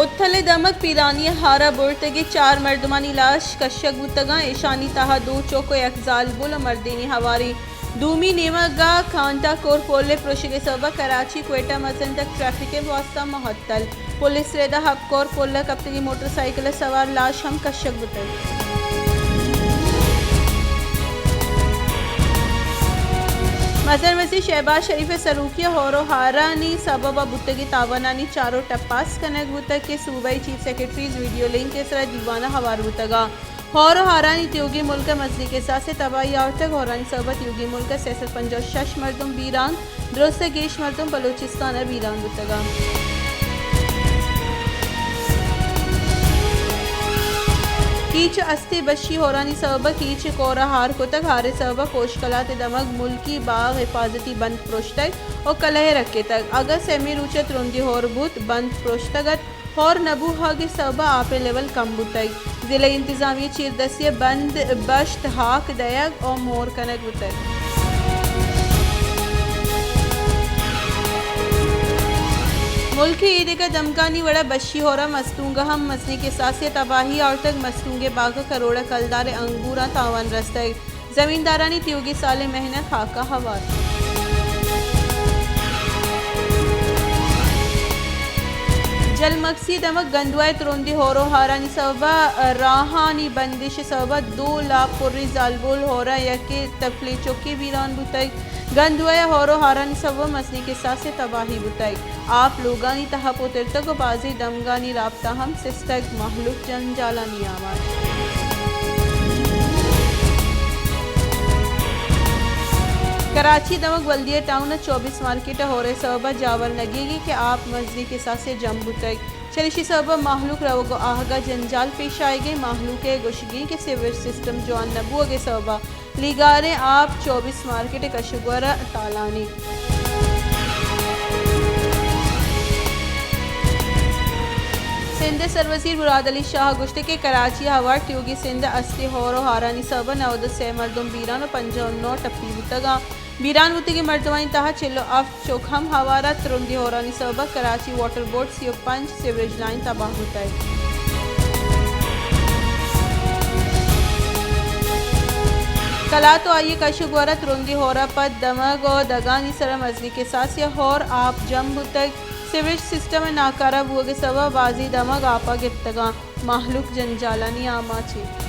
متھل ءِ دمگ پیرانی ءِ ھار ءَ برتگیں چار مردمانی لاش کشگ بوتگاں، ایشانی تہا دو چک ءُ یک زالبول ءُ مردینے ہواریں۔ دومی نیمگ ءَ کانٹا کور پل ءِ پرشگ ءِ سبب ءَ کراچی کوئٹہ مزن تک ٹریفک ءِ واستہ معطل۔ پولیس ءِ رد ءَ ھب کور پل ءَ کپتگیں موٹر سائیکل ءِ سوار لاش ھم کشگ بوتگ۔ مزن وزیر شہباز شریف ءِ سروکی ءَ ھور ءُ ھارانی سبب ءَ بوتگیں تاوانانی چارو ٹپاس کنگ بوتگ کہ صوبائی چیف سیکرٹریز ویڈیو لنک ءِ سرا دیوان ءَ ھوار بوتگ اَنت۔ ھور ءُ ھارانی تیوگیں ملک ءَ مزنیں کساسے تباہی آورتگ۔ ھورانی سبب ءَ تیوگیں ملک ءَ سئے سد پنجاہ ءُ شش مردم بیران، درست ءَ گیش مردم بلوچستان ءَ بیران بوتگ اَنت۔ کیچ ءُ استیں بشی ھورانی سبب ءَ کیچ ءِ کور ءَ ھار کتگ۔ ھار ءِ سبب ءَ کوش کلات ءِ دمگ ملکی باغ حفاظتی بند پرشتگ ءُ کلہ ءَ رکتگ۔ اگاں سیمی روچ ءَ ترندیں ھور بوت، بند پرشتگ اَت۔ ھور نہ بوھگ ءِ سبب ءَ آپ ءِ لیول کم بوتگ۔ ضلعی انتظامیہ ءِ چیردستی ءَ بند بشت ھاک دئیگ ءُ مور کنگ بوتگ۔ ملک ءِ اے دگہ دمگانی وڑ ءَ بشی ھور ءَ مستونگ ءَ ھم مزنیں کساسے ءَ تباہی آورتگ۔ مستونگ ءِ باگ ءَ کروڑ ءَ کلدار ءِ انگوراں تاوان رستگ۔ زمیندارانی تیوگیں سالیں محنت ھاک ءَ ھوار۔ جلمکسی ءِ دمگ گندوا ءَ ترندیں ھور ءُ ھارانی سبب ءَ راھانی بندش ءِ سبب ءَ دو لاپ پریں زالبول ھور ءَ یکے تپلیں چکے بیران بوتگ۔ گندوا ءَ ھور ءُ ھارانی سبب ءَ مزنیں کساسے ءَ تباہی بوتگ۔ آپ لوگانی تہ ءَ پترتگ ءُ بازیں دمگانی رابطہ ھم سستگ، مھلوک جنجالانی آماچ۔ کراچی ءِ دمگ بلدیہ ٹاؤن ءِ چوبیس مارکیٹ ءَ ھور ءِ سبب ءَ جاور نگیگی کہ آپ مزنیں کساسے ءَ جم بوتگ۔ چریشی ءِ سبب ءَ مھلوک روگ ءُ آھگ ءَ جنجال پیش آیگ ءَ۔ مھلوک ءِ گوشگ اِنت کہ سیوریج سسٹم جوان نہ بوھگ ءِ سبب ءَ لیگاریں آپ چوبیس مارکیٹ ءِ کش ءُ گور ءَ تالان اِنت۔ سندھ ءِ سروزیر مراد علی شاہ ءَ گوشتگ کہ کراچی ءَ ھوار تیوگیں سندھ ءَ استیں ھور ءُ ھارانی سبب ءَ نود ءُ سئے مردم بیران ءُ پنجاہ ءُ نو ٹپی بوتگ اَنت۔ بیران بوتگیں مردمانی تہا چل ءُ ھفت چک ھم ھوار اَت۔ ترندیں ھورانی سبب ءَ کراچی واٹر بورڈ ءِ سی ءُ پنچ سیوریج لائن تباہ بوتگ۔ کلات ءُ آئی ءِ کش ءُ گور ءَ ترندیں ھور ءَ پد دمگ ءُ دگانی سر ءَ مزنیں کساسے ءَ ھور آپ جم بوتگ۔ سیوریج سسٹم ءِ ناکارہ بوھگ ءِ سبب ءَ بازیں دمگ آپ ءَ گپتگ اَنت۔ مھلوک جنجالانی آماچ اِنت۔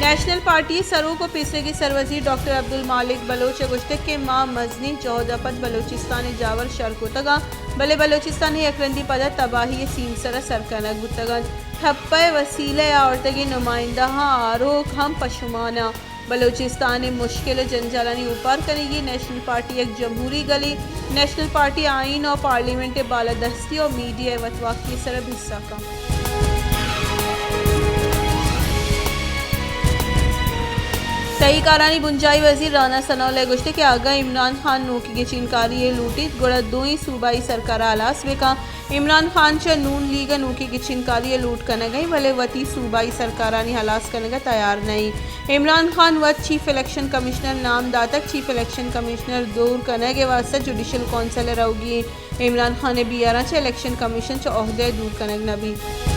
نیشنل پارٹی ءِ سروک ءُ پیسریگیں سروزیر ڈاکٹر عبدالمالک بلوچ ءَ گوشتگ کہ ما مزنیں جھد ءَ پد بلوچستان ءِ جاور شر کتگ اَنت، بلے بلوچستان ءَ یک رندے پدا تباہی ءِ سیمسر ءَ سر کنگ بوتگ اَنت۔ ٹھپہ ءِ وسیلہ ءَ آورتگیں نمائندہاں آروک ھم پشومان اَنت۔ بلوچستان ءِ مشکل ءُ جنجالانی اوپار کنگی، نیشنل پارٹی یک جمھوری گلے، نیشنل پارٹی آئین ءُ پارلیمنٹ ءِ بالادستی ءُ میڈیا ءِ وتواکی ءِ سر ءَ بھسا کنت۔ تہی کارانی بنجاھی وزیر رانا ثناء اللہ ءَ گوشتگ کہ اگاں عمران خان نوکیں گچینکاری یے لوٹیت، گڑا دوئیں صوبائی سرکار ءَ ھلاس بہ کنت۔ عمران خان چہ نون لیگ ءَ نوکیں گچینکاری یے لوٹ کنگ ءَ اِنت، بلے وتی صوبائی سرکارانی ھلاس کنگ ءَ تیار نہ اِنت۔ عمران خان وت چیف الیکشن کمشنر نام داتگ، چیف الیکشن کمشنر دور کنگ ءِ واستہ جوڈیشل کونسل ءَ روگی اِنت۔ عمران خان ءِ بیاراں چہ الیکشن کمیشن چہ عہدہ ءَ دور کنگ نہ بیت۔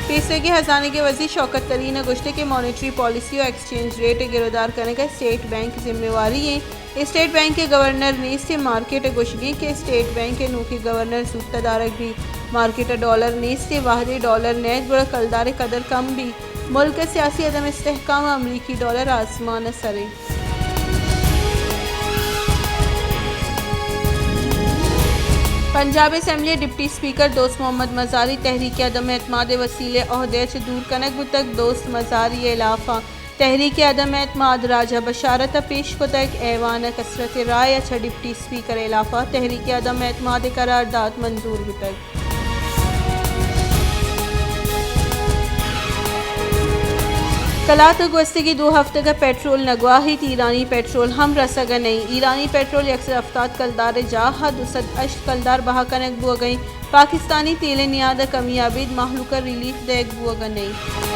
پیسریگیں ھزانگ ءِ وزیر شوکت ترین ءَ گوشتگ کہ مانیٹری پالیسی ءُ ایکسچینج ریٹ ءِ گرودار کنگ ءَ اسٹیٹ بینک ءِ ذمہ واری اِنت۔ اسٹیٹ بینک ءِ گورنر نیست اِنت، مارکیٹ ءِ گوشگ اِنت کہ اسٹیٹ بینک ءِ نوکیں گورنر زوت ءَ دارگ بیت۔ مارکیٹ ءَ ڈالر نیست اِنت، وھدے ڈالر نئیت گڑا کلدار ءِ قدر کم بیت۔ ملک ءِ سیاسی عدم استحکام ءَ امریکی ڈالر آزمان ءِ سر اِنت۔ پنجاب اسمبلی ءِ ڈپٹی اسپیکر دوست محمد مزاری تحریک عدم اعتماد ءِ وسیلہ ءَ عہدہ ءَ چہ دور کنگ بوتگ۔ دوست مزاری ءِ ھلاف ءَ تحریک عدم اعتماد راجہ بشارت ءَ پیش کتگ۔ ایوان ءَ کثرت رائے ءَ چہ ڈپٹی اسپیکر ءِ ھلاف ءَ تحریک عدم اعتماد ءِ قرارداد منظور بوتگ۔ کلات ءَ گوستگیں دو ھفتگ ءَ پٹرول نہ گواھیت، ایرانی پٹرول ھم رسگ ءَ نہ اِنت۔ ایرانی پٹرول یک سد ھفتاد کلدار ءِ جاہ ءَ دو سد ھشت کلدار بہا کنگ بوگ ءَ اِنت۔ پاکستانی تیل ءِ نیاد ءَ کمی ءَ ابید مھلوک ءَ ریلیف دئیگ بوگ ءَ نہ اِنت۔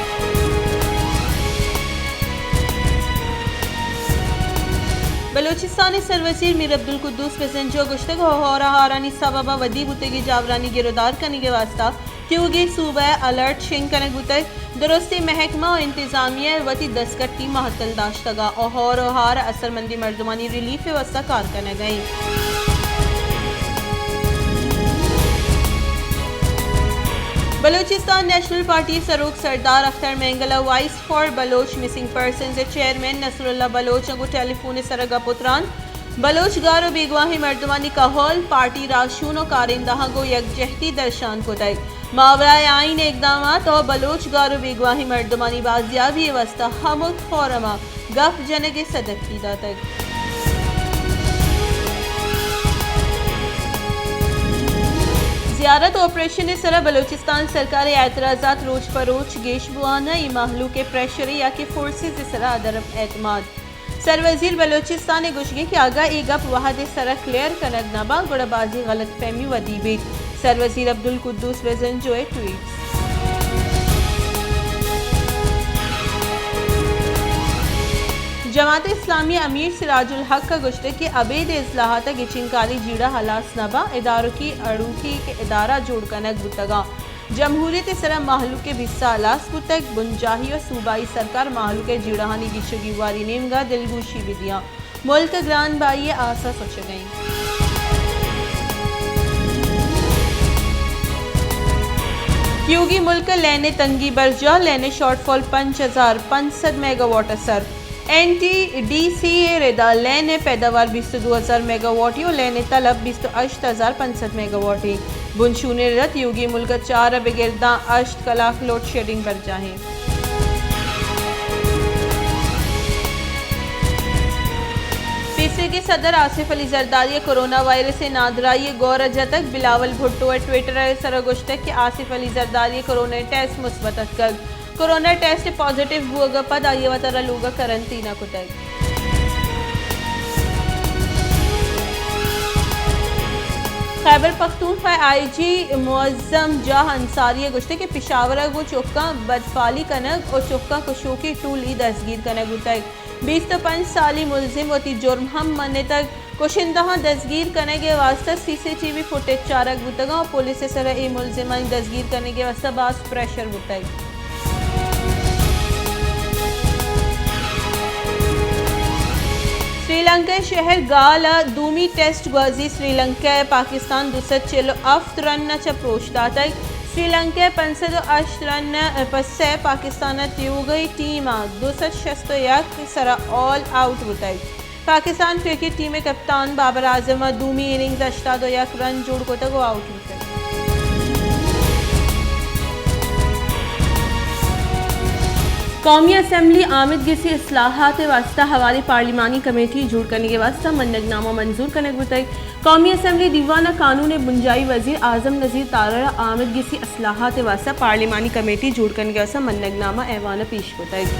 بلوچستان ءِ سروزیر میر عبدالقدوس بزنجو ءَ گوشتگ، ہور ءُ ہارانی سبب ءَ ودی بوتگیں جاورانی گرودار کنگ ءِ واستہ تیوگیں صوبہ ءَ الرٹ شنگ کنگ بوتگ۔ درستیں محکمہ ءُ انتظامیہ ءَ وتی دزکٹی مہتل داشتگ ءُ ہور ءُ ہار ءِ اثرمندیں مردمانی ریلیف ءِ واستہ کار کنگ ءَ انت۔ بلوچستان نیشنل پارٹی ءِ سروک سردار اختر مینگل ءَ voice for Baloch missing persons ءِ چیئرمین نصراللہ بلوچ ءَ گوں ٹیلی فون ءِ سرا گپ ءُ تران، بلوچ گار ءُ بیگواہیں مردمانی کہول، پارٹی راہشون ءُ کارندہاں گوں یکجہتی درشان کتگ۔ ماورائے آئین اقدامات ءُ بلوچ گار ءُ بیگواہیں مردمانی بازیابی ءِ واستہ ہمک فورم ءَ گپ جنگ ءِ صدک بی داتگ۔ زیارت آپریشن ءِ سرا بلوچستان سرکار ءِ اعتراضات روچ پہ روچ گیش بوان ءَ، اے مہلوک ءِ پریشر ءَ یا کہ فورسز ءِ سرا عدم اعتماد۔ سروزیر بلوچستان ءِ گوشگ انت کہ اگاں اے گپ وہد ءِ سرا کلیئر کنگ نہ باں، گڑا بازیں غلط فہمی ودی بیت۔ سروزیر عبدالقدوس بزنجو ءِ ٹویٹ۔ جماعت اسلامی ءِ امیر سراج الحق ءَ گوشتگ کہ ابید اصلاحات ءِ گچینکاری جیڑہ ہلاس نہ باں، ادارکی اڑوکی کہ ادارہ جوڑ کنگ بوتگاں، جمہوریت ءِ سرا مہلوک ءِ بسہ ہلاس بوتگ، بنجاہی ءُ صوبائی سرکار مہلوک ءِ جیڑہانی گیش ءُ گیواری نیمگ ءَ دلگوشی بہ دیاں۔ ملک ءِ گران بہائی ءِ آس ءَ سچگ ءَ انت۔ تیوگیں ملک ءِ لین ءِ تنگی برجاہ، لین ءِ شارٹ فال پنچ ہزار پنچ سد میگا واٹ ءَ سر۔ این ٹی ڈی سی ءِ ردا لین ءِ پیداوار بیست ءُ دو ہزار میگا واٹ ءُ لین ءِ طلب بیست ءُ ہشت ہزار پنچ سد میگا واٹ ءَ۔ بنشون ءِ ردا تیوگیں ملک ءَ چار ءَ بگر داں ہشت کلاک لوڈ شیڈنگ برجاہ انت۔ پیسریگیں صدر آصف علی زرداری ءَ کرونا وائرس ءِ نادراہی ءِ گور ءَ جتگ۔ بلاول بھٹو ءَ ٹویٹر ءِ سرا گوشتگ کہ آصف علی زرداری ءِ کرونا ٹیسٹ مثبت اتکگ۔ کرونا ٹیسٹ پازیٹیو بوگ ءَ پد آئی ءَ وتارا لوگ ءَ کرنطینہ کتگ۔ خیبر پختونخوا ءِ آئی جی معظم جاہ انصاری ءَ گوشتگ کہ پشاور ءَ گوں چکاں بدفعلی کنگ ءُ چکاں کشوکیں ٹولی دزگیر کنگ بوتگ۔ بیست ءُ پنچ سالی ملزم وتی جرم ہم منتگ۔ کشندہاں دزگیر کنگ ءِ واستہ سی سی ٹی وی فوٹیج چارگ بوتگ ءُ پولیس ءِ سرا اے ملزمانی دزگیر کنگ ءِ واستہ باز پریشر بوتگ۔ سری لنکا ءِ شہر گال ءَ دومی ٹیسٹ گوازی، سری لنکا ءَ پاکستان دو سد چل ءُ ہفت رن ءَ چہ پروش داتگ۔ سری لنکا ءَ پنچ سد ءُ ہشت رن ءَ پہ سئے پاکستان ءِ تیوگیں ٹیم ءَ دو سد شست ءُ یک ءِ سرا آل آؤٹ بوتگ۔ پاکستان کرکٹ ٹیم ءِ کپتان بابر اعظم ءَ دومی اننگز ءَ ہشتاد ءُ یک رن جوڑ کتگ ءُ آؤٹ بوتگ۔ قومی اسمبلی آمدگسی اصلاحات ءِ واستہ ہواریں پارلیمانی کمیٹی جوڑ کنگ ءِ واستہ منگ نامہ منظور کنگ بوتگ۔ قومی اسمبلی دیوان ءَ قانون ءِ بنجاہی وزیر اعظم نذیر تارڑ ءَ آمدگسی اصلاحات ءِ واستہ پارلیمانی کمیٹی جوڑ کنگ ءِ واستہ منگ نامہ ایوان ءَ پیش کتگ۔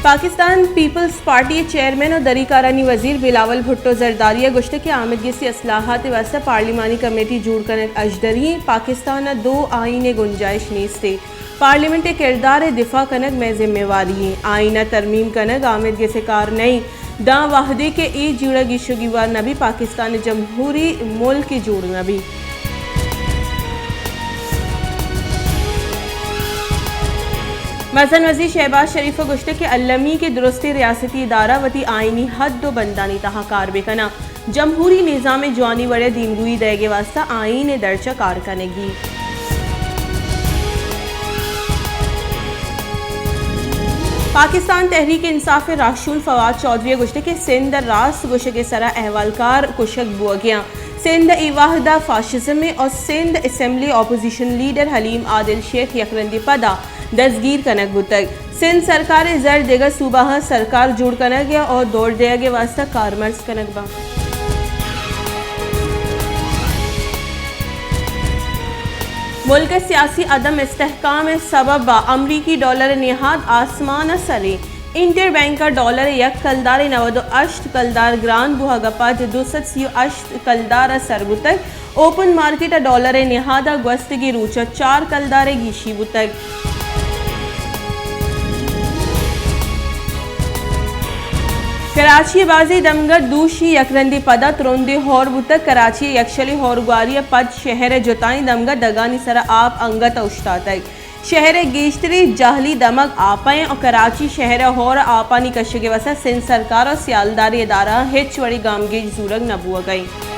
پاکستان پیپلز پارٹی ءِ چیئرمین ءُ دری کارانی وزیر بلاول بھٹو زرداری ءَ گوشتگ کہ آمدگسی اصلاحات ءِ واستہ پارلیمانی کمیٹی جوڑ کنگ اژدری ایں، پاکستان ءَ دو آئین ءِ گنجائش نیست ایں۔ پارلیمنٹ ءِ کردار ءِ دفاع کنگ مئے ذمہ واری ایں۔ آئین ءَ ترمیم کنگ آمدگس ءِ کار نہ ایں، داں وہدے کہ اے جیڑہ گیش ءُ گیوار نہ بیت، پاکستان جمہوری ملکے جوڑ نہ بیت۔ مزن وزیر شہباز شریف ءَ گوشتگ کہ المی کہ درستیں ریاستی ادارہ وتی آئینی حد ءُ بندانی تہا کار بہ کناں۔ جمہوری نظام ءِ جوانی وڑ ءَ دیمروئی دئیگ ءِ واستہ آئین ءِ درچ ءَ کار کنگی۔ پاکستان تحریک انصاف ءِ راہشون فواد چوہدری ءَ گوشتگ کہ سندھ ءَ راست گوشگ ءِ سرا احوالکار کشگ بوگ ءَ اَنت۔ سندھ ءَ اے وہد ءَ فاشزم ءَ ءُ Sindh assembly opposition leader Haleem عادل شیخ یک رندے پدا دزگیر کنگ بوتگ۔ سندھ سرکار ءِ زر دگہ صوبہاں سرکار جوڑ کنگ ءَ ءُ دور دئیگ ءِ واستہ کارمرز کنگ بنت۔ ملک ءِ سیاسی عدم استحکام ءِ سبب ءَ امریکی ڈالر ءِ نہاد آسمان ءَ سر ایں۔ انٹر بینک ءَ ڈالر ءِ یک کلدار ءِ نود ءُ ہشت کلدار گران بوہگ ءَ پد دو سد سی ءُ ہشت کلدار ءَ سر بوتگ۔ اوپن مارکیٹ ءَ ڈالر ءِ نہاد ءَ گوستگیں روچ ءَ چار کلدار ءِ گیشی بوتگ۔ کراچی ءِ بازیں دمگاں دوشی یک رندی پدا ترندیں ہور بوتگ۔ کراچی ءِ یکشلیں ہورگواری ءَ پد شہر ءِ جتائیں دمگاں دگانی سرا آپ انگت ءَ اوشتاتگ۔ شہر ءِ گیشتریں جہلی دمگ آپ ءَ انت ءُ کراچی شہر ءِ ہور ءُ آپانی کشگ ءِ واستہ سندھ سرکار ءُ سیالداری ادارہاں ہچ وڑیں گامگیج زورگ نہ بوگ ءَ انت۔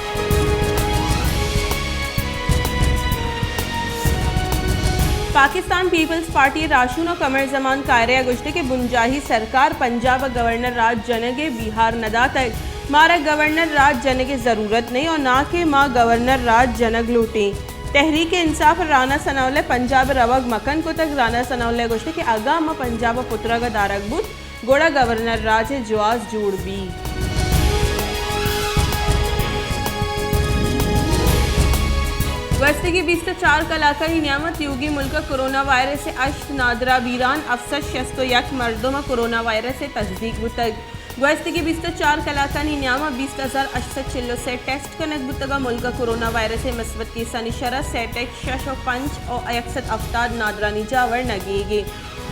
پاکستان پیپلز پارٹی ءِ راہشون ءُ قمر زمان کائرہ ءَ گوشتگ کہ بنجاہی سرکار پنجاب ءَ گورنر راج جنگ ءِ بیہار نہ داتگ۔ مارا گورنر راج جنگ ءِ ضرورت نہ انت ءُ ناں کہ ما گورنر راج جنگ لوٹیں۔ تحریک انصاف ءَ رانا ثناء اللہ ءَ پنجاب ءَ روگ مکن کتگ۔ رانا ثناء اللہ ءَ گوشتگ کہ اگاں ما پنجاب ءَ پترگ ءَ دارگ بوت، گڑا گورنر راج ءِ جواز جوڑ بیت۔ گوستگیں بیست ءُ چار کلاکانی نیام ءَ تیوگیں ملک ءَ کرونا وائرس ءِ ہشت نادراہ بیران، ہفت سد شست ءُ یک مردم ءَ کرونا وائرس ءِ تصدیق بوتگ۔ گوستگیں بیست ءُ چار کلاکانی نیام ءَ بیست ہزار ہشت سد چل ءُ سے ٹیسٹ کنگ بوتگ ءُ ملک ءَ کرونا وائرس ءِ مثبت کیسانی شرح سیٹک شش ءُ پنچ ءُ یک سد ہفتاد نادرانی جاور نگیگ انت۔